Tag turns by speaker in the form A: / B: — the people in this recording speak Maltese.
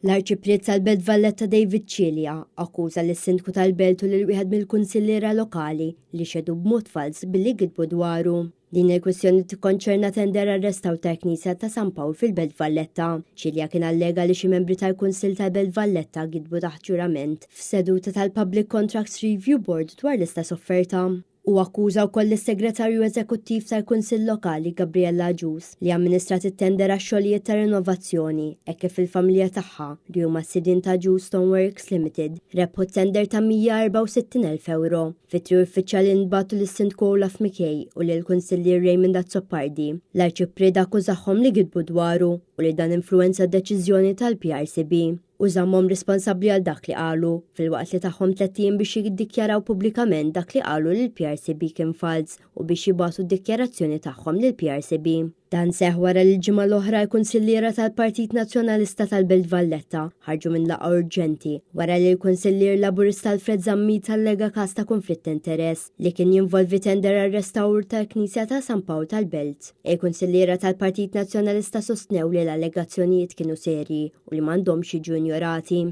A: L-Arċipriet tal-Belt Valletta David Cilia akkuża lis-Sindku tal-Belt u lil wieħed mill-kunsilliera lokali li xehdu b'mod falz billi gidbu dwaru. Din il-kwistjoni tikkonċerna tender għar-restawr tal-Knisja ta' San Pawl fil-Belt Valletta. Cilia kien allega li xi membri tal-Kunsill tal-Belt Valletta gidbu taħt ġurament f'seduta tal-Public Contracts Review Board dwar l-istess offerta. Huwa akkuża wkoll lis-Segretarju Eżekuttiv tal-Kunsill Lokali Gabriella Agius li amministrat it-tender għax-xogħlijiet ta' rinnovazzjoni hekk kif il-familja tagħha, li huma s-sidien ta' Agius Stoneworks Limited, rebħu t-tender ta' 164,000 ewro. F'ittri uffiċjali ntbagħtu lis-Sindku Olaf McKay u lill-Kunsillier Raymond Azzopardi, l-Arċipriet akkużahom li gidbu dwaru u li dan influwenza d-deċiżjoni tal-PRCB. u żammhom responsabbli għal dak li qalu, filwaqt li tagħhom tlett ijiem biex jiddikjaraw pubblikament dak li qalu lill-PRCB kien falz u biex jibagħtu d-dikjarazzjoni tagħhom lill-PRCB. Dan seħħ wara li l-ġimgħa l-oħra l-kunsilliera tal-Partit Nazzjonalista tal-Belt Valletta ħarġu minn laqgħa urġenti wara li l-kunsillier Laburista Alfred Zammit allega każ ta' kunflitt ta' interess li kien jinvolvi tender għar-restawr tal-Knisja ta' San Pawl tal-Belt. Il-kunsilliera tal-Partit Nazzjonalista sostnew li l-allegazzjonijiet kienu serji u li m'għandhomx jiġu injorati.